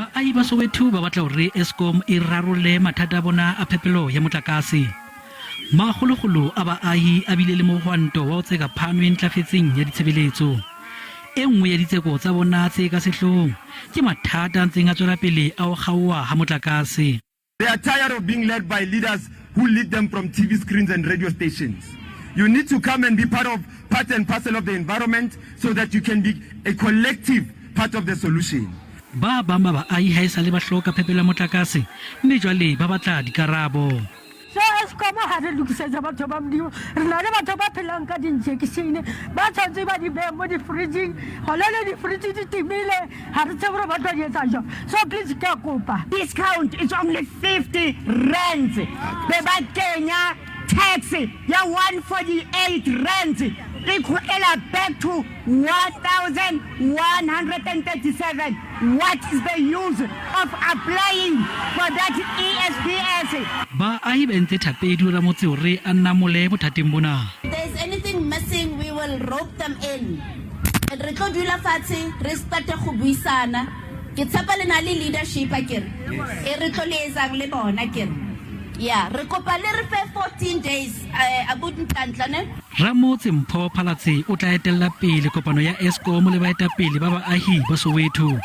Baahi ba Soweto ba batla hore Eskom e rarolle mathata a bona a phepelo ya motlakase. Makgolokgolo a baahi a bile le mohwanto wa ho tseka phano e ntlafetseng ya ditshebeletso. E nngwe ya ditseko tsa bona tse ka sehloohong ke mathata a ntseng a tswela pele a ho kgaoha ha motlakase. They are tired of being led by leaders who lead them from TV screens and radio stations. You need to come and be part of part and parcel of the environment so that you can be a collective part of the solution. Ba bang ba baahi haesale ba hloka phepelo ya motlakase mme jwale ba batla dikarabo. So Eskom ha re lokisetsa batho ba Modimo, re na le batho ba phelang ka di-injection ba tshwanetse ba di beye mo di-fridging, gone le di-fridge di timile, ga re tsebe gore ba tlo di etsa jang. So please ke a kopa. Discount is only 50 rands, be ba kenya tax ya 148 rands e khutlela back to 1137. What is the use of applying for that ESBS? Baahi ba entse thapedi ho ramotse hore a namole bothateng bona. If there is anything missing we will rope them in and re tlo dula fatshe re starte go buisana. Ke tshepa le na le leadership akere e re tlo liaisang le bona akere. Ya re kopa le re fe 14 days eh, abuti Ntlantla ne. Ramotse Mpho Phalatse o tla etella pele kopano ya Eskom le baetapele ba baahi ba Soweto.